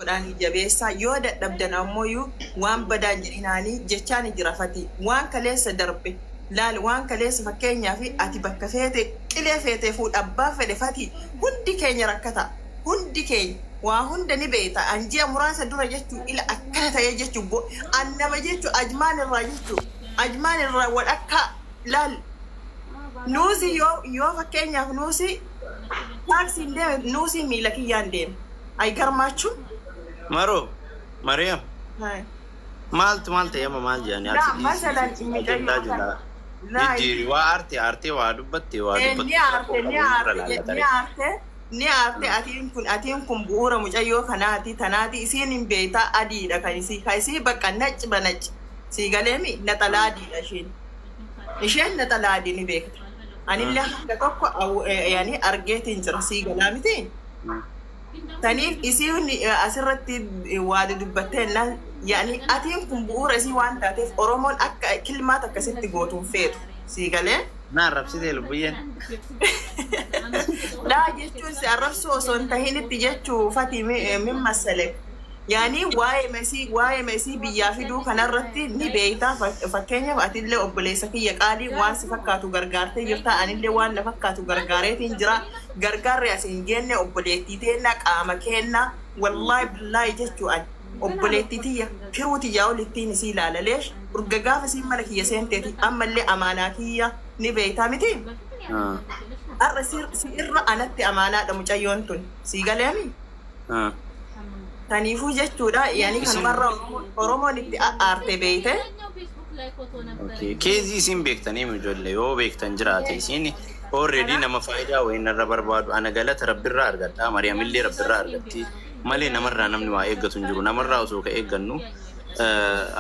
Godhaanii jabeessaa. Yoo dadhabdan ammoo waan badaan jedhinaanii jechaan jira. Fati, waan kaleessa darbe laal. Waan kaleessa, fakkeenyaaf, ati bakka feete qilee feete fuudha, abbaa fedhe. Fati, hundi keenya rakkata, hundi keenya waa hunda ni beekta. An ji'a muraasa dura jechuu ila akkana ta'ee jechuu an nama jechuu Ajmaan irraa jechuu Ajmaan irraa wal akka laal. Nuusi yoo fakkeenyaaf nuusi taaksiin deeme, nuusi miila kiyyaan deeme ay garmaachuun. Maroo, Mariam, maaltu maal ta'e amma? Maal jedhanii? Laa, masalan ajandaa jala jijjiiri. Waa aarte aartee waa dubbatte waa Ni dubbatte. Aarte ni aarte ni aarte ni aarte. Atiin kun bu'uura mucayyoo kanaati tanaati. Isiin hin beektaa, adiidha kan isii, kan isii bakka nacci banacci sii galeemi. Naxalaa adiidha isheen. Isheen naxalaa adii ni beekta. Anillee hanga tokko yaani argeetiin jira, sii galaa miti. Taniif isiin asirratti waa dubbattee yaani atiin kun bu'uura isii waan taateef Oromoon akka kilmaata akkasitti gootuun feetu, sii galee. Na arrabsitee lubbuyyeen. Laa, jechuun si arrabsuu osoo hin tahinitti jechuu, Fati, min masalek. Yaani waa'ee mesii biyyaa fiduu kanarratti ni beektaa. Fakkeenyaaf, atillee obboleessa kiyya qaalii waan si fakkaatu gargaartee jirta, anillee waan na fakkaatu gargaareetiin jira. Gargaarri as hin geenne obboleettii teenna, qaama keenna. Wallaahi billaahi jechuu ani obboleettii tiyya tiruu tiyyaa olittiin isii ilaalaleesh urga gaafa isiin mana kiyya seenteeti ammallee amaanaa kiyya ni beektaa miti. Har'a si irra anatti amaanaadha mucayyoon tun, sii galeemi. Kaniifuu jechuudha, yaani kanumarra Oromoon itti aarte beeyte. Case isin beektanii ijoollee yoo beektan jiraate, isin already nama faayidaa wayii narra barbaadu. Ana galata rabbirraa argadha, Mariyaamillee rabbirraa argatti malee namarraa namni waa eeggatu hin jiru. Namarraa osoo ka eeggannu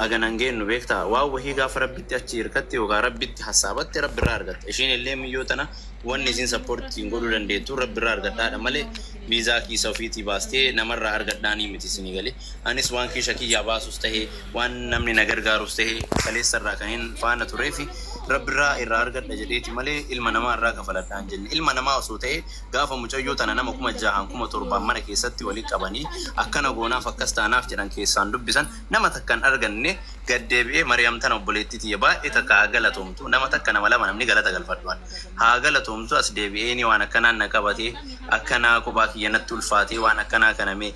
aganan geennu beektaa. Waan wahii gaafa rabbitti achi hirkatte yookaan rabbitti hassaabatte rabbirraa argatta. Ishiin illee miyyoo tana wanni isin supportiin godhuu dandeettu rabbirraa argadhaadha malee viizaa kiisa ofiitii baastee namarraa argadhaanii miti, isinii galee. Anis waan kiisha kiyyaa baasus tahee, waan namni na gargaarus tahee, kaleessarraa kan hin faana turee fi rabbirraa irraa argadha jedheeti malee ilma namaa irraa kafaladhaan jenne. Ilma namaa osoo ta'e gaafa mucayyoo tana nama 6,000 7,000 mana keessatti walii qabanii akkana goonaaf akkas taanaaf jedhan keessaan dubbisan nama takka hin arganne. Gaddeebi'ee Mariyaam tana obboleettii tiyya baay'ee takka haa galatoomtu. Nama takka, nama lama namni galata galfadhuan haa galatoomtu. As deebi'eeni waan akkanaan na qabatee, akkanaa kophaa kiyya natti ulfaatee, waan akkanaa kanamee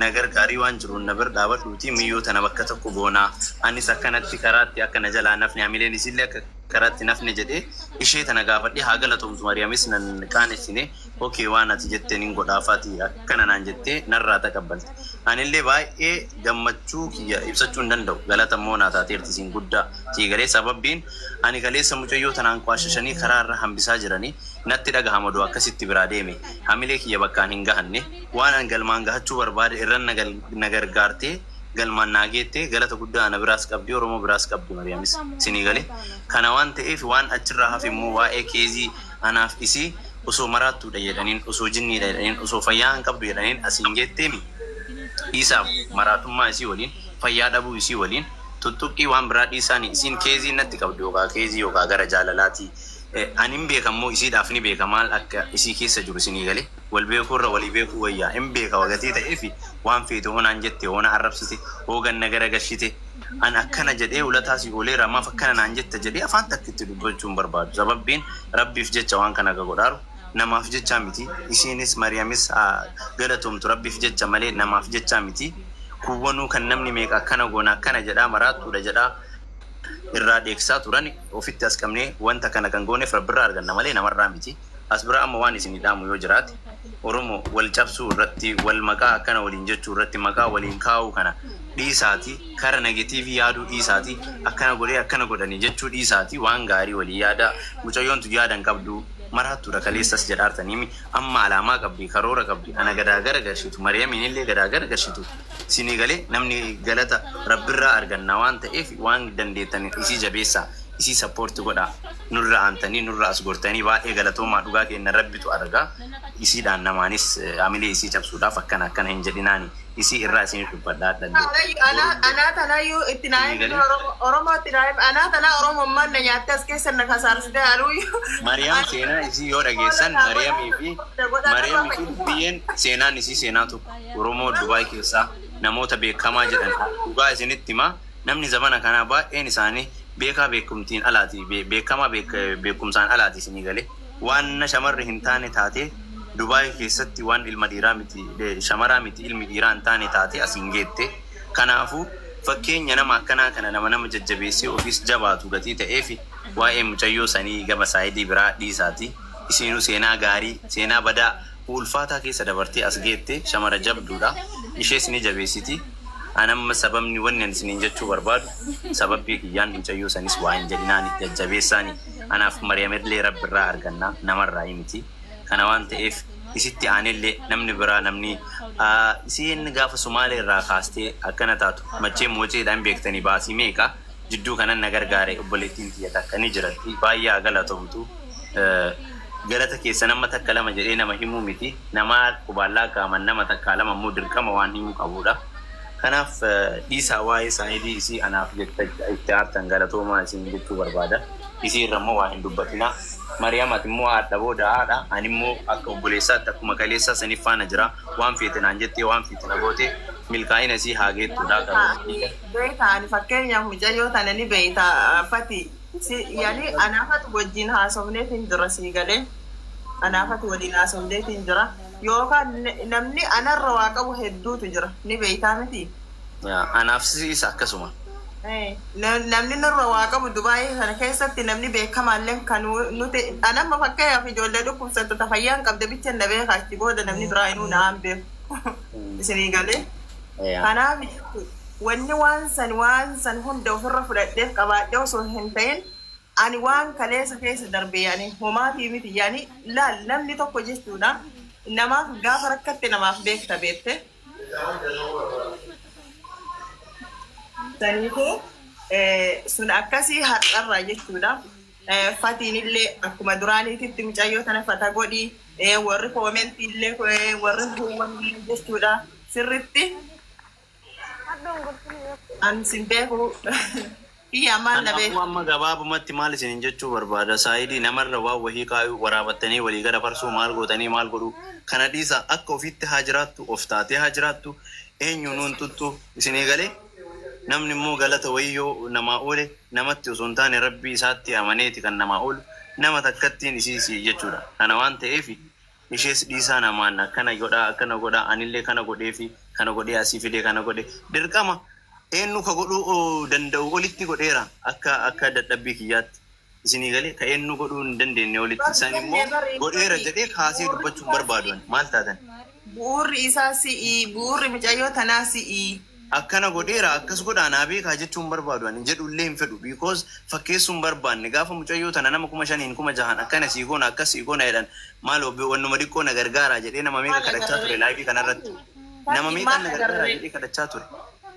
na gargaarii, waan jiruun na bira dhaabadhuuti miyyoo tana bakka tokko goonaa, anis akkanatti karaatti akka na jalaa nafne, hamileen isillee akka karaatti nafne jedhee ishee tana gaafadhee. Haa galatoomtu Mariyaamis nan qaanessine. Okay, waan ati jettee nin godhaafaati akkana naan jettee narraa taqabbalte. Anillee baay'ee gammachuu kiyya ibsachuu hin danda'u. Galata immoo naa taateerti isiin guddaa sii galee. Sababbiin ani kaleessa mucayyoo tanaan qaashashanii karaa irra hambisaa jiranii natti dhagahama. Oduu akkasitti biraa deeme hamilee kiyya bakkaan hin gahanne. Waan an galmaan gahachuu barbaade irran na gargaartee galmaan naa geette. Galata guddaa ana biraas qabdi, Oromoo biraas qabdi Mariyaamis, sinii galee. Kana waan ta'eef waan achirraa hafe immoo waa'ee case anaaf isii osoo maraattuudha jedhaniin, osoo jinniidha jedhaniin, osoo fayyaa hin qabdu jedhaniin asiin geetteemi dhiisaaf. Maraatummaa isii waliin, fayyaa dhabuu isii waliin tuttuqqii waan biraa dhiisaani. Isiin case natti qabdu yookaan case yookaan gara jaalalaati. Ani hin beeka immoo isiidhaaf ni beeka maal akka isii keessa jiru, isinii galee. Wal beekuu irra walii beekuu wayyaa. Hin beeka wagatii ta'eef waan feete hoonaan jette, hoona arrabsite, hoogan na gara gashite, an akkana jedhee ulataa si ooleera, maaf akkana naan jetta jedhee afaan takka itti dubbachuu hin barbaadu. Sababbiin rabbiif jecha waan kana akka godhaaru namaaf jecha miti. Isiinis Mariyamis galatoomtu, rabbiif jecha malee namaaf jecha miti. Kuwwanuu kan namni meeqa akkana goona akkana jedhaa, maraattuudha jedhaa irraa dheeksaa turan ofitti as qabnee wanta kana kan gooneef rabbirraa arganna malee namarraa miti. As bira amma waan isin dhaamu yoo jiraate, Oromoo wal cabsuu irratti, wal maqaa akkana waliin jechuu irratti, maqaa waliin kaa'uu kana dhiisaati, kara negative yaaduu dhiisaati, akkana godhee akkana godhanii jechuu dhiisaati, waan gaarii walii yaada. Mucayyoon tu yaada hin qabdu, maraattuudha kaleessas jedhaartanii, amma alaamaa qabdi, karoora qabdi. Ana gadaa gara garshitu, Mariyamiin illee gadaa gara garshitu, sinii galee. Namni galata rabbirraa arganna waan ta'eef waan dandeettan isii jabeessaa. Isii support godhaa. Nurra aantanii nurra as gortanii baay'ee galatoomaa, dhugaa keenya rabbitu argaa. Isiidhaan namaanis hamilee isii cabsuudhaaf akkana akkana hin jedhinaani. Isii irraa isin dubbadhaa dhalli. Anaa tanaayyuu itti naa himi, Oromoo itti naa himi. Anaa tanaa Oromummaan na nyaattee as keessa na kasaarsitee aluuyyuu. Mariyaam seenaa isii yoo dhageessan, Mariyaamii fi biyyeen seenaan isii seenaa tokko. Oromoo Dubaay keessaa namoota beekamaa jedhan, dhugaa isinitti himaa, namni zamana kanaa baay'een isaanii beekaa beekumtiin alaati, beekamaa beekumsaan alaati. Isinii galee waan shamarri hin taane taatee Dubaay keessatti, waan ilma dhiiraa miti, shamaraa miti, ilmi dhiiraa hin taane taatee asiin geette. Kanaafuu fakkeenya nama akkanaa kana nama jajjabeessee ofiis jabaatu gatii ta'eef, waa'ee mucayyoo sanii gama side biraa dhiisaati. Isiinuu seenaa gaarii, seenaa badaa ulfaataa keessa dabartee as geette, shamara jabduudha. Ishees ni jabeessiti. Anamma sababni wanni ani isiniin jechuu barbaadu, sababbii kiyyaan mucayyoo sanis waa hin jedhinaani, jajjabeessaani. Anaaf Mariyaamillee rabbirraa argannaa, namarraa miti. Kana waan ta'eef isitti aanellee namni biraa, namni isiin gaafa Sumaalee irraa kaastee akkana taatu machee mooceedhaan beektanii baasii meeqa jidduu kanan na gargaare obboleettiin tiyya takka ni jiratti, baay'ee haa galatomtu. Galata keessa nama takka lama jedhee nama himuu miti, nama qubaallaa qaaman nama takka lama immoo dirqama waan himuu qabudha. Kanaaf dhiisaa waa'ee side isii. Anaaf jetta itti aartan, galatoomaa isin jechuu barbaada. Isii irra immoo waa hin dubbatinaa. Mariyaam, ati immoo haadha booda haadha, ani immoo akka obboleessaatti akkuma kaleessaa saniif faana jira. Waan feete naan jettee, waan feete na goote, milkaa'ina isii haa geettuudha. Beektaa, ani fakkeenyaaf mucayyoo tana ni beekta fati. Yani anaafatu wajjin haasofneef hin jira, sii galee. Anaafatu waliin haasofneef hin jira. Yookaan namni anarra waa qabu hedduutu jira. Ni beektaa miti? Anaaf siis akkasuma. Namni nurra waa qabu Dubaayii kana keessatti namni beekamaallee kan nuti anamma fakkeenyaaf ijoollee dhukkubsattoota fayyaa hin qabde bicha na beeka, achi booda namni biraa inuu naan beeku. Isinii galee? Kanaaf wanni waan san hunda ofirra fudhadheef qabaadhee osoo hin ta'in, ani waan kaleessa keessa darbe yaani homaatii miti. Yaani laal, namni tokko jechuudha namaaf gaafa rakkatte namaaf beekta, beekte. Saniifuu sun akkasii har'arraa jechuudha. Fatiin illee akkuma duraaniititti mucayyoo tana fata godhi, warri comment illee, warri huuwwan illee jechuudha sirritti. An sin beeku biyya ammaan na beeku. Kanaafuu amma gabaabumatti maal isinin jechuu barbaada? Side namarra waan wahii kaayuu, waraabattanii walii gara farsuu, maal gootanii maal godhuu kana dhiisa. Akka ofitti haa jiraattu, of taatee haa jiraattu, eenyu nuun tuttu. Isinii galee? Namni immoo galata wayii yoo namaa oole, namatti osoo hin taane rabbii isaatti amaneeti kan namaa oolu, nama takkattiin isiisi jechuudha. Kana waan ta'eef ishees dhiisaa. Namaan akkana godhaa, akkana godhaa, anillee kana godheefi, kana godhee asii fidee, kana godhe, dirqama eenyu ka godhuu danda'u olitti godheera akka dadhabbii kiyyaatti. Isinii galee? Ka eenyu godhuu hin dandeenye olitti isaan immoo godheera jedhee kaasee dubbachuu hin barbaadu. Maal taatan? Bu'uurri isaa si'ii, bu'uurri mucayyoo tanaa si'ii. Akkana godheera, akkas godhaa naa beekaa jechuun barbaadu, ani jedhullee hin fedhu, because fakkeessuu hin barbaanne. Gaafa mucayyoo tana nama 5,000n 6,000n akkana sii goona, akkas sii goona jedhan, maal wannuma xiqqoo na gargaaraa jedhee nama meeqa kadhachaa ture live kanarratti, nama meeqa na gargaaraa jedhee kadhachaa ture.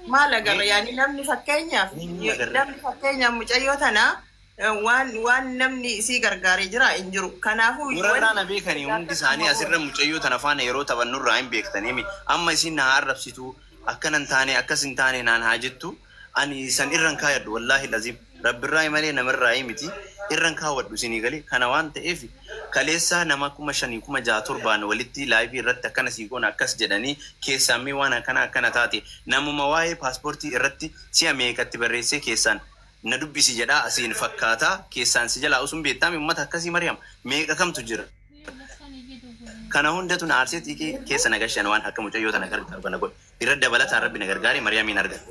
Maal agarra? Yaani namni fakkeenyaaf namni fakkeenyaaf mucayyoo tana waan namni isii gargaaree jira hin jiru. Kanaafuu Warra na beekanii hundi isaanii asirra mucayyoo tana faana yeroo taphannurraa hin beektanii. Amma isin na arrabsitu, akkana hin taane, akkas hin taane naan haa jettu, ani san irran kaayadhu. Wallaahi lazim, rabbirraa malee namarraa miti irran kaawwadhu. Isinii galee? Kana waan ta'eef kaleessaa nama 5,000 6,000 7n walitti live irratti akkana sii goona akkas jedhanii keessaan mee waan akkana akkana taate, namuma waa'ee paaspoortii irratti si'a meeqatti barreessee keessaan na dubbisi jedhaa asiin fakkaataa keessaan si jalaa usun beektaami. Uummata akkasii, Mariyaam, meeqa kamtu jira? Kana hundatu na aarsee xiiqii keessa na gashan. Waan akka mucayyoo tana gargaaru kana godhe irra dabalataan rabbi na gargaare, Mariyaamiin argate.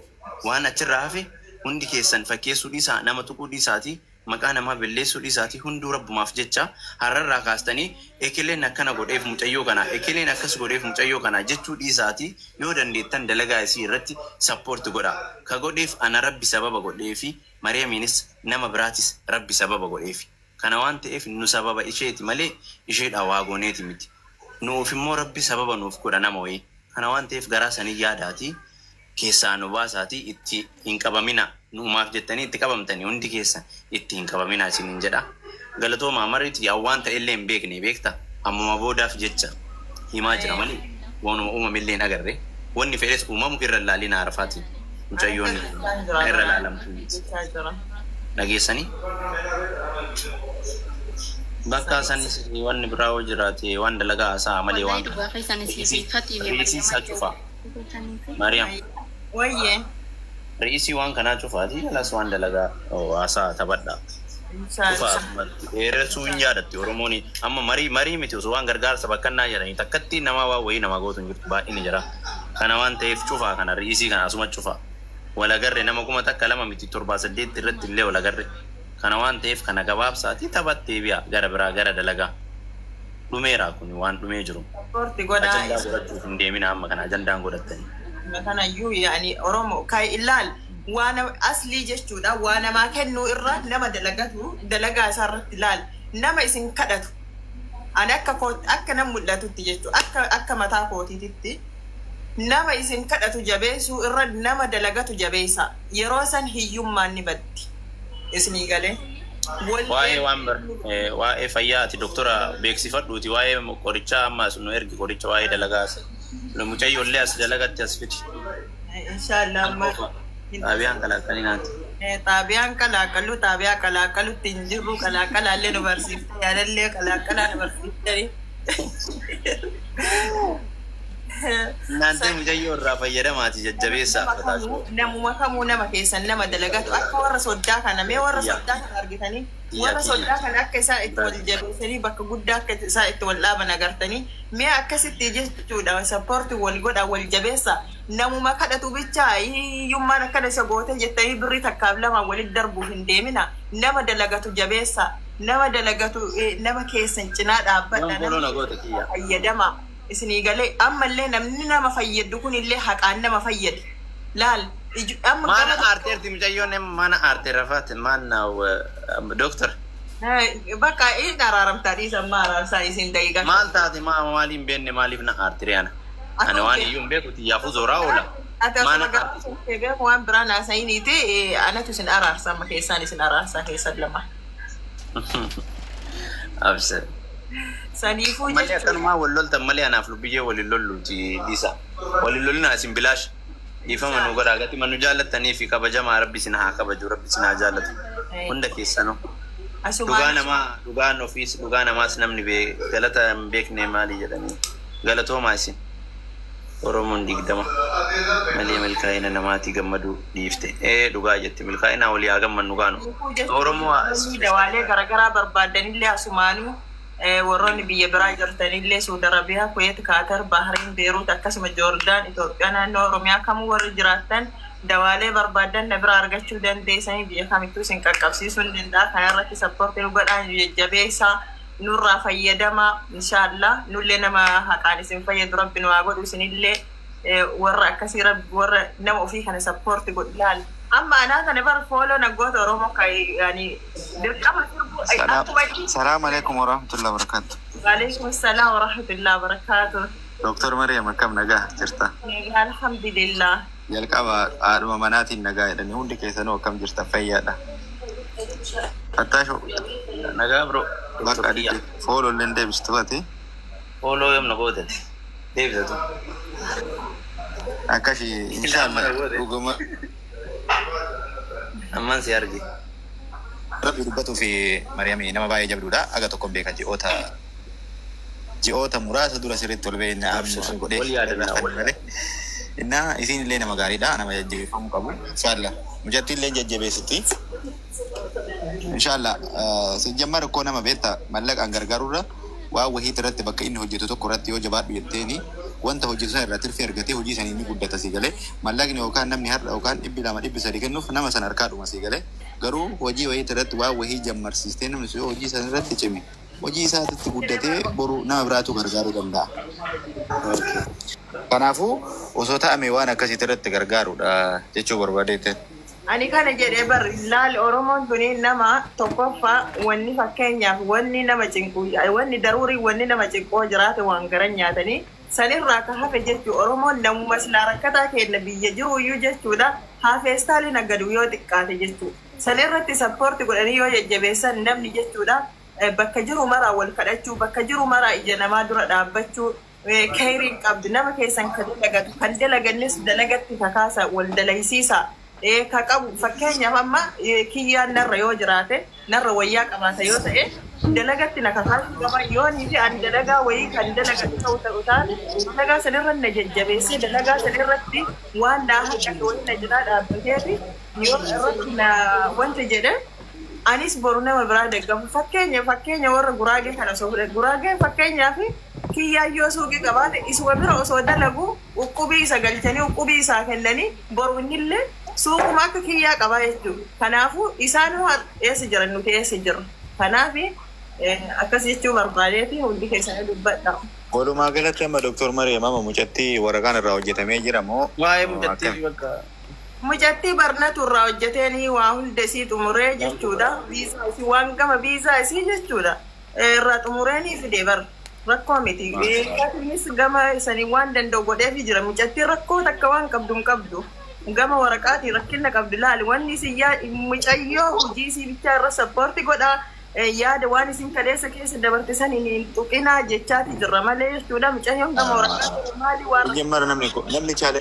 Waan achirraa hafe hundi keessan fakkeessuu dhiisaa, nama tuquu dhiisaatii, maqaa namaa balleessuu dhiisaatii, hunduu rabbumaaf jecha har'arraa kaastanii ekileen akkana godheef mucayyoo kana, ekileen akkas godheef mucayyoo kana jechuu dhiisaatii, yoo dandeettan dalagaa isii irratti support godha. Ka godheef ana rabbi sababa godheefi, Mariyaamiinis nama biraatis rabbi sababa godheefi. Kana waan ta'eef nu sababa isheeti malee isheedha waa gooneeti miti. Nuuf immoo rabbi sababa nuuf godha nama wayii. Kana waan ta'eef garaa sanii yaadaatii keessaa nu baasaatii itti hin qabamina. Numaaf jettanii itti qabamtanii hundi keessan itti hin qabaminaa isiniin jedha. Galatoomaa mariiti yaa waan ta'e illee hin beekne beekta. Ammuma boodaaf jecha himaa jira malee waanuma uumame illee hin agarre. Wanni fedhes uumamu irra laalina Arafaatiin. Mucayyoon irra laalamtu miti. Dhageessanii? Bakka sanis wanni biraa yoo jiraate waan dalagaa haasa'a malee Wallahi waan dhugaa keessan isii fatii fi Riisii isaa cufaa. Mariam. Wayyee. Riisii waan kanaa cufaati alas waan dalagaa haasa'a taphadhaa. Cufaa dheeressuu hin yaadatti Oromoon amma marii marii miti osoo waan gargaarsa bakkannaa jedhanii takkatti namaa waan wayii namaa gootu hin jirtu baay'inni jira. Kana waan ta'eef cufaa kana riisii kana asuma cufaa. Walagarre nama 1000 2 miti 7 8 irratti illee walagarre. Kana waan ta'eef kana gabaabsaatii taphattee bi'a gara biraa gara dalagaa. Dhumeera kun waan dhumee jiru. Support godhaa. Ajandaa godhachuuf hin deemina amma kana ajandaan godhattanii. Kanayyuu yaani Oromoo kan ilaal waa nama aslii jechuudha, waa namaa kennuu irra nama dalagatu dalagaa isaa irratti ilaal nama isin kadhatu ani akka koo akka nam mul'atutti jechuudha, akka mataa kootiititti nama isin kadhatu jabeessuu irra nama dalagatu jabeessa. Yeroo san hiyyummaan ni baddi isinii galee. Waa'ee waan bar waa'ee fayyaati doktora beeksifadhuuti, waa'ee qorichaa amma as nu ergi, qoricha waa'ee dalagaa as mucayyoollee as dalagatti as fidi. Inshaallah amma. Xaabiyaan kalaqanii naati. Xaabiyaan qalaaqallu, xaabiyaa qalaaqalutti hin jirru, qalaaqalaallee nu barsiifte, yaadallee qalaaqalaa nu barsiiftani. Naantee mucayyoo irraa fayyadamaati jajjabeessaa. Namuma kamuu nama keessan nama dalagatu akka warra soddaa kana, mee warra soddaa kana argitanii, warra soddaa kana akka isaan itti wal jabeessanii bakka guddaa akka isaan itti wal dhaaban agartanii, mee akkasitti jechuudha. Support wal godha, wal jabeessa. Namuma kadhatu bichaa hiyyummaan akkana isa goote jettanii birrii 1 fi 2 walitti darbuuf hin deemina. Nama dalagatu jabeessa, nama dalagatu nama keessan cinaa dhaabbadha. Nama follow na goote kiyya. Fayyadama isinii galee. Ammallee namni nama fayyadu kun illee haqaan nama fayyade laal amma Mana gama aarteerti mucayyoon mana aartee rafaate maal doktor. Bakka inni araaramtaa dhiisa, amma araarsaa isin daqiiqaa. Maal taate maa maaliin beenne maaliif na aartire ana? Ani waan iyyuu hin beeku xiyyaafuu zoraa oola. Ati osoo Mana magaalaa kee beeku waan biraa naasayiniiti, anatu isin araarsa, amma keessaan isin araarsaa keessan lama. Abse. Saniifuu Malee jechuudha. akkanumaa wal loltan malee anaaf lubbiyyee waliin lolluuti dhiisa. Waliin lolina isin bilaash. Dhiifama nu godhaa gati nu jaallattanii fi kabajamaa, rabbi isin haa kabaju, rabbi isin haa jaallatu. Hunda keessanuu. Dhugaa Asumaan namaa dhugaan ofiis dhugaa namaas namni galata hin beekne maali jedhanii galatoomaa isin. Oromoon 20 malee milkaa'ina namaatii gammaduu dhiifte. Ee, dhugaa jette, milkaa'ina walii haa gammannu kaanu. Oromoo Warroonni dawaalee garaagaraa barbaadanillee asumaanuu warroonni biyya biraa jirtanillee Suudi Arabiyaa, Kuweet, Kaatar, Bahrain, Beeruut, akkasuma Joordaan, Itoophiyaa naannoo Oromiyaa kamuu warri jiraattan dawaalee barbaadan na bira argachuu dandeessanii, biyya kamittuu isin qaqqabsiisuu ni danda'a. Kana irratti support nu godhaa, nu jajjabeessaa, nurraa fayyadamaa inshaallah. Nullee nama haqaan isin fayyadu rabbi nu haa godhu, isinillee warra akkasii rabbi warra nama ofii kana support godhu laal. Amma anaa kana bar follow na goota Oromoo kan yani dirqama sirbu akkuma inni. Salaam alaikum warahmatullahi wabarakatuh. Waalaikum salaam warahmatullahi wabarakatuh. Doktor Mariam, akkam nagaa jirta? Alhamdulillah. Jalqaba haadhuma manaatiin nagaa jedhanii, hundi keessanuu akkam jirta, fayyaadha? Fattaasho. Nagaa bro. Bakka adii follow illee deebistu ati. Follow yoom na gootati? Deebisatu. Akkasi inshaallah dhuguma. Amman si arge. Rabbi dubbatuu fi Mariamii nama baay'ee jabduudha. Aga tokkoon beeka, ji'oota muraasa dura sirriitti ol beekna amma godhee Wal yaadannaa, wal malee. Innaa isiin illee nama gaariidha, nama jajjabeeffamuu qabu. Inshaallah mucattii illee jajjabeessiti. Inshaallah sijjammar koo nama beekta, mallaqaan gargaaruurra waan wahii irratti bakka inni hojjetu tokko irratti yoo jabaadhu jetteeni wanta hojjetu sana irratti tirfii argatee hojii sanii ni guddata si galee. Mallaqni yookaan namni har'a yookaan 200, 300 kennuuf nama sana harkaa dhuma si galee. Garuu hojii wahii irratti waan wahii jammarsiistee namni sun yoo hojii sana irratti cime hojii isaatitti guddatee boru nama biraatu gargaaruu danda'a. Kanaafuu osoo ta'ame waan akkasitti irratti gargaaruudha jechuu barbaadeetti. Ani kana jedhee bar laal, Oromoon tuni nama tokkoffaa wanni fakkeenyaaf wanni nama cinqu wanni daruurii wanni nama cinqoo jiraate waan garan nyaatanii Sanirraa ka hafe jechuu Oromoon namuma silaa rakkataa kenna biyya jiruyyuu jechuudha. Haa feestaalii nagadu yoo xiqqaate jechuudha. Sanirratti support godhanii yoo jajjabeessan namni jechuudha. Bakka jiru maraa wal kadhachuu, bakka jiru maraa ija namaa dura dhaabbachuu, kayriin qabdu nama keessan kan dalagatu kan dalagannis dalagatti kakaasa wal dalaysiisa. Ka qabu fakkeenyaaf amma kiyyaan narra yoo jiraate narra wayyaa qabaata yoo ta'e dalagatti na kakaasuu qaba yoonii fi ani dalagaa wayii kan dalagatu ta'u ta'u taate dalagaa sanirra na jajjabeessee dalagaa sanirratti waan naa hanqate wayii na jiraa dhaabbateefi yoo irratti na wanta jedhe anis boru nama biraa deeggamu fakkeenya warra guraagee kana osoo fudhate guraageen fakkeenyaaf kiyyaan yoo suuqii qabaate isuma bira osoo dalagu uqqubii isa galchanii uqqubii isaa kennanii boru innillee suuquma akka kiyyaa qabaa jechuudha. Kanaafuu isaan eessa jiran nuti eessa jirra. Kanaaf akkas jechuu barbaadeeti hundi keessanii dubbadha. Walumaa galatti amma Dooktor Mariam amma mucattii waraqaan irraa hojjetamee jira moo? Waa'ee mucattii bakka. Mucattii barnatu irraa hojjeteenii waa hunda isii xumuree jechuudha. Viizaa isii waan gama viizaa isii jechuudha. Irraa xumureenii fide bar rakkoo miti. Innis gama sanii waan danda'u godheefi jira. Mucattiin rakkoo takka waan qabdu hin qabdu. Gama waraqaatiin rakkina qabdu laali. Wanni isin mucayyoo hojii isii bichaa irra support godhaa. Yaada waan isin kaleessa keessa dabarte san hin tuqinaa jechaati jirra malee jechuudha. Mucayyoon gama waraqaa maali waan Ijjemmara namni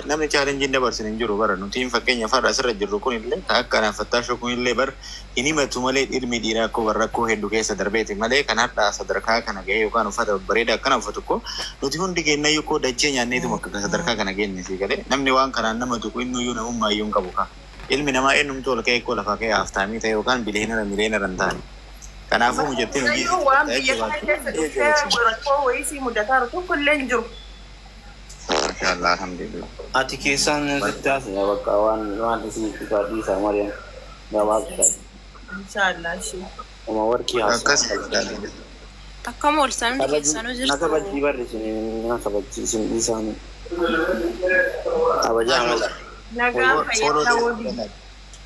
namni chaalenjiin dabarsin hin jiru bara nutiin fakkeenya farra asirra jirru kun illee akka anaaf fattaashoo kun illee bar hin himatu malee ilmi dhiiraa akkoo bar rakkoo hedduu keessa darbeeti malee kan har'a sadarkaa kana ga'e yookaan uffata babbareedaa akkana uffatu koo nuti hundi keenyayyuu koo dachee nyaanneetuma akka sadarkaa kana geenye sii galee namni waan kanaan nama tuqu innuyyuu namummaa iyyuu hin qabu kaa. Ilmi namaa eenyumtu ol ka'ee koo lafaa ka'ee haftaamii ta'e yookaan bileenara mileenara hin taane. Kanaafuu mucattiin hojii waan biyya kana keessa dhuftee rakkoo wayii sii mudataa jiru tokko illee hin jiru. Maashaallah alhamdulillah. Ati keessaan sitti haasa'e bakka waan isii isaa dhiisaa Mariam gabaabsaa. Inshaallah ishee. Uma warqii Akkas haasa'e. Akkam ooltan hundi keessanuu Na jirtu. kabajii barri isin na kabajii isin dhiisaanii. Kabajaa mala. Nagaan fayyaa waliin.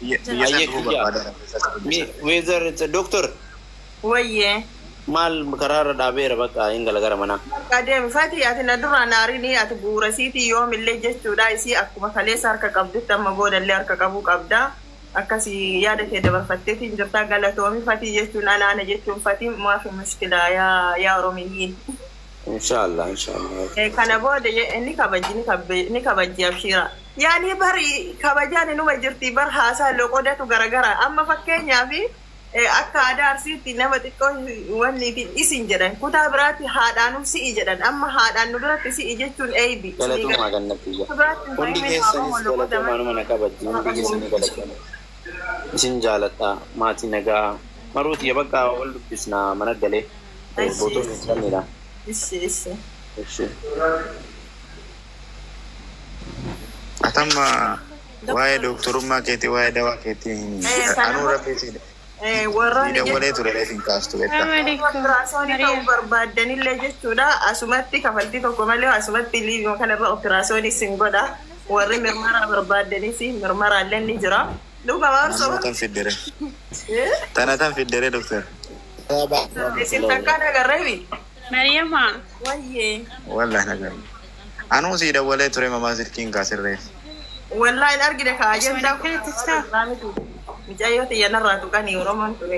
Biyya san dhufuu barbaada. Weezar doktor Wayyee. maal karaarra dhaabeera bakka hin galagara manaa. Adeemi Fati ati na duraan aarinii ati bu'uura siitii yoomillee jechuudha isii akkuma kaleessa harka qabdutti amma boodallee harka qabuu qabda. Akkasii yaada kee dabarfatteetiin jirta galatoomi Fati jechuun anaana jechuun Fati maafi mushkilaa yaa Oromiyyiin. Inshaallah inshaallah. Kana booda inni kabaji ni kabajji abshiira. Yaani bari kabajaan inuma jirti bar haasaa loqodatu garagara amma fakkeenyaaf akka aadaa arsiitti nama xiqqoo wanni isin jedhan kutaa biraatti haadhaanuu si'i jedhan amma haadhaan nu biratti si'i jechuun eebi. Galatoomaa gannatiyya. Hundi keessanis galatoomaa numa na kabajji hundi keessanii galatoomaa. Isin jaaladha maatii nagaa maruuti bakka wal dubbisnaa mana galee bootoon hin qabnedha. Issi issi. Ishi. Atamma waa'ee dooktorummaa keetii waa'ee dawaa keetii anuu rabbii si Warroonni dawwalee ture reef hin kaastu beektaa. operaasyoonii ta'uu barbaaddanillee jechuudha. Asumatti kafaltii tokko malee asumatti liivii kanarra operaasyoonii sin godha. Warri mirmaraa barbaaddanis mirmaraallee ni jira. Dhuga Tana tan fiddere. Tana tan fiddere doktor. Isin takkaan agarreebi. Mariama. Wayyee. Wallahi nagaa. Anuu si dawwalee ture mamaa silkiin kaasirreef. Wallahi hin argine kaa ajandaa kun mucayyoo xiyyanarraa tuqanii Oromoon tuni.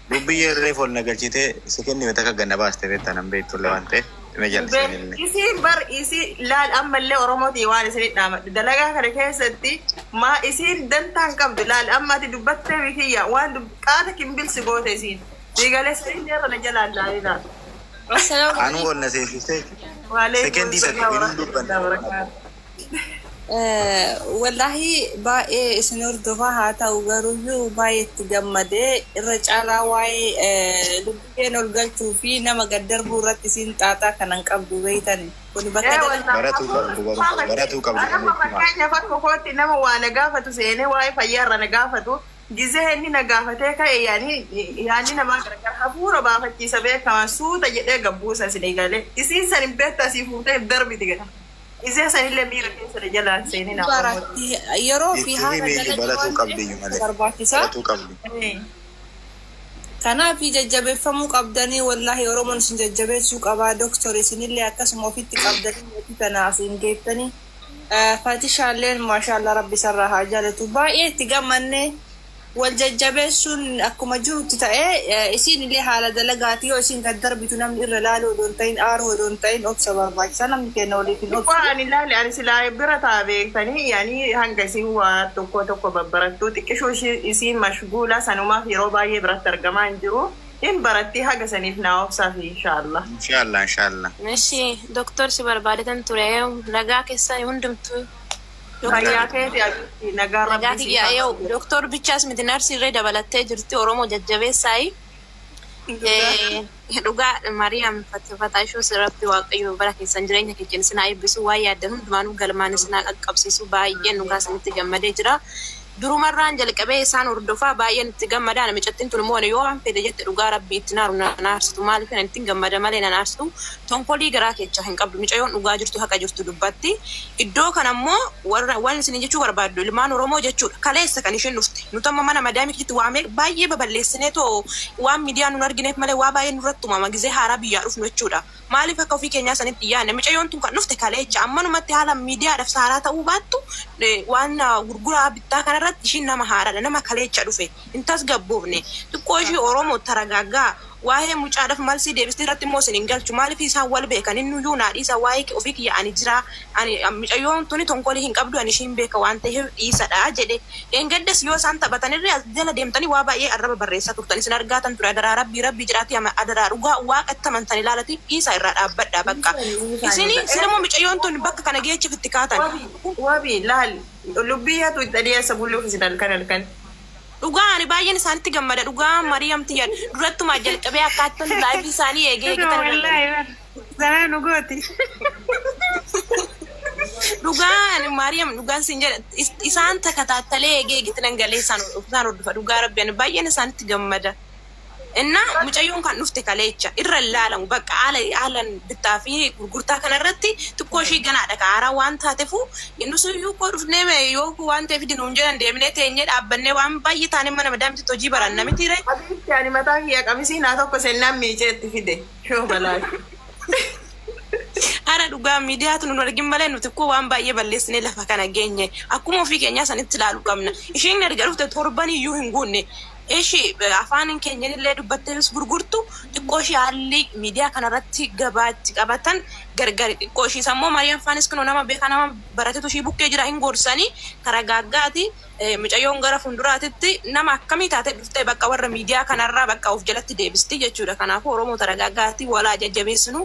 Dubbii reef ol nagalchitee si kennime takka ganna baaste beektaa nan beektullee waan ta'eef dhimma jallisanii. Isiin bar isii laal ammallee Oromootii waan isin dhaamadhu dalagaa kana keessatti maa isiin dantaan qabdu laal amma ati dubbattee bikiyya waan qaata kimbilsi goote isiin siigalee sadiin irra na jalaan laalina. Anuu ol na seensistee sekendii takka inni dubbanne. Wallahi baay'ee isin hordofaa haa ta'u garuuyyuu baay'ee itti gammadee irra caalaa waa'ee lubbeen ol galchuu fi nama gad darbuu irratti isin xaaxaa kanan qabdu beeytan kun bakka Baratuu qabdu baratuu qabdu. Amma fakkeenyaaf akka kootti nama waa na gaafatu seenee waa'ee fayyaa irra na gaafatu gizee inni na gaafatee ka'e yaani namaa gargar hafuura baafachiisa beekamaa suuta jedhee gabbuusa isin galee isiin san hin beektu asii fuutee darbiti gada. Isee sanillee miira keessa jalaan seenee nama. Yeroo fi Itti himee baratuu qabdi iyyuu malee. barbaachisaa. Baratuu qabdi. Kanaaf jajjabeeffamuu qabdanii wallaahi Oromoon isin jajjabeessuu qabaa doktor isinillee akkasuma ofitti qabdanii mootii kanaaf hin geettanii. Fatishaalleen maashaallah rabbi isarraa haa jaalatu baay'ee itti gammannee wal jajjabeessuun akkuma jirutti ta'ee isin illee haala dalagaatii yoo isin gad darbitu namni irra laaluu odoo hin ta'in aaruu odoo hin ta'in obsa barbaachisa namni kenna waliif hin obsu. Waan ilaali ani silaa bira taa beektanii yaani hanga isin waa tokko tokko babbarattuu xiqqishuu isiin mashguula sanumaaf yeroo baay'ee biratti argamaa hin jiru. Hin baratti haga saniif naa obsaa fi inshaallah. Inshaallah inshallah. Ishi doktor si barbaadatan ture nagaa keessan hundumtuu. Fayyaa keeti abitti nagaa Nagaa rabbi kiyya yoo doktor bichaas miti narsii irree dabalattee jirti Oromoo jajjabeessaayi. Dhugaa Mariyaam Fatashoo sirratti Waaqayyo bara keessan jireenya keenya sinaa eebbisu waan yaaddan hundumaanuu galmaan sinaa qaqqabsiisu baay'een dhugaa isinitti gammadee jira. Durumarraan jalqabee isaan hordofaa baay'een itti gammadaa namichattiin tun immoo yoo waan fedhe jette dhugaa rabbii itti naaru naarsitu maaliif kan ittiin gammada malee na naarsitu tonkolii garaa keessa hin qabdu mucayyoon dhugaa jirtu haqa jirtu dubbatti. Iddoo kana immoo warra waan isin jechuu barbaaddu ilmaan Oromoo jechuudha kaleessa kan isheen dhufte nuti amma mana madaamikitti waamee baay'ee baballeessinee too waan miidiyaa nun argineef malee waa baay'ee nurratti uumama gizee haaraa biyyaa dhufnu jechuudha. Maaliif akka ofii keenyaa sanitti yaadne mucayyoon tun kan dhufte kaleecha ammanumatti haala miidiyaadhaaf saaraa ta'uu baattu waan gurguraa bittaa kanarratti ishiin nama haaraadha nama kaleecha dhufe hin tasgabboofne xiqqoo ishii Oromoo taragaaggaa waa'ee mucaadhaaf malsii deebistee irratti immoo isin hin galchu maaliif isaan wal beekan inni iyyuu naa dhiisa waa'ee ofii kiyya ani jira ani mucayyoon tuni tonkolii hin qabdu ani ishiin beeka waan ta'eef dhiisadha jedhe dheengaddas yoo isaan taphatan irree as jala deemtanii waa baay'ee arraba barreessaa turtan isin argaatan ture adaraa rabbii rabbii jiraati adaraa dhugaa waaqa itti amantan ilaalati dhiisa irraa dhaabbadha bakka isin isin immoo mucayyoon tun bakka kana geechiif itti kaatan. Wabi laal lubbiyyatu itti dhiyeessa bulluuf isin halkan halkan. Dhugaa ani baay'een isaanitti gammada dhugaa Mariyaam tiyya durattumaa jalqabee akkaattan laayifii isaanii eegee eegitan Wallahi zanaa nu gooti. Dhugaa ani Mariyaam dhugaan siin jedha isaan takataattalee eegee eegitan galee isaan hordofa dhugaa rabbi ani baay'een isaanitti gammada. Inna mucayyoon kan dhufte kaleecha irra ilaalamu bakka haala bittaa fi gurgurtaa kanarratti xiqqoo ishii ganaadha ka haaraa waan taatefu nus iyyuu koo dhufnee yoo waan ta'eef dinuun jedhan deemnee teenyee dhaabbannee waan baay'ee taanee mana madaamtitti hojii baranna miti ree. Abitti ani mataa kiyya qamisii naa tokko sennaan miicee itti fide. Shoo balaa. Hara dhugaa miidiyaatu nun argin malee nuti koo waan baay'ee balleessinee lafa kana geenye akkuma ofii keenyaa sanitti ilaaluu qabna. Isheen erga dhufte torban iyyuu hin guunne. Ishi afaan keenyanillee dubbattees gurgurtu xiqqoo ishee haalli miidiyaa kanarratti gabaatti qabatan gargari xiqqoo ishii sammoo Mariyaam Faanis kunoo nama beekaa nama baratetu ishii bukkee jira hin gorsanii karaa gaaggaati mucayyoon gara fuulduraatitti nama akkamii taate dhuftee bakka warra miidiyaa kanarraa bakka of jalatti deebisti jechuudha. Kanaafuu Oromoo taragaaggaatti walaa jajjabeessinu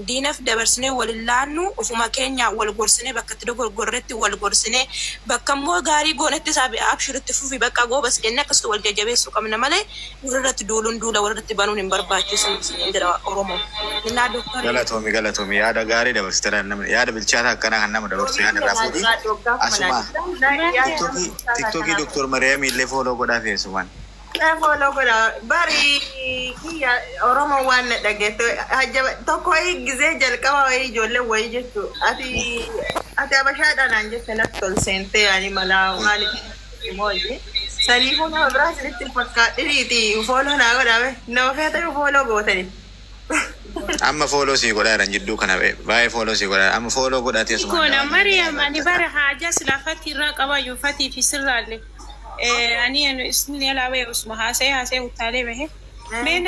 diinaf dabarsinee wal laannu ofuma keenya wal gorsinee bakka itti dogoggorretti wal gorsinee bakka immoo gaarii goonetti isaa abshiritti fufi bakka goobas jennee akkasitti wal jajjabeessuu qabna malee walirratti duuluun duula walirratti banuun hin barbaachisu jedha Oromoo. Innaa doktorii. Galatoomi galatoomi yaada gaarii dabarsite namni yaada bilchaataa akkanaa kan nama dabarsu yaada irraa fuudhi. Asuma tiktookii doktor Mariyaam illee fooloo godhaa feesumaan. Fooloo godha bari kiyya Oromoo waan na dhageette tokko gizee jalqaba wayii ijoollee wayii jechuu ati ati abashaadha naan jette natti tol seentee ani malaa maaliif immoo saniifuu nama biraa isinitti fakkaadhiriiti fooloo naa godhame nama feeta fooloo gootani. Amma fooloo sii godhaa jiran jidduu kana baay'ee fooloo sii godhaa amma fooloo godhaa teessumaan. Koona Mariyaam ani bara haajaa silaa fatii irraa qabaayyuu fatii fi sirraallee. Ani isin yaalaa bahee osuma haasa'ee haasa'ee utaalee bahee. Mee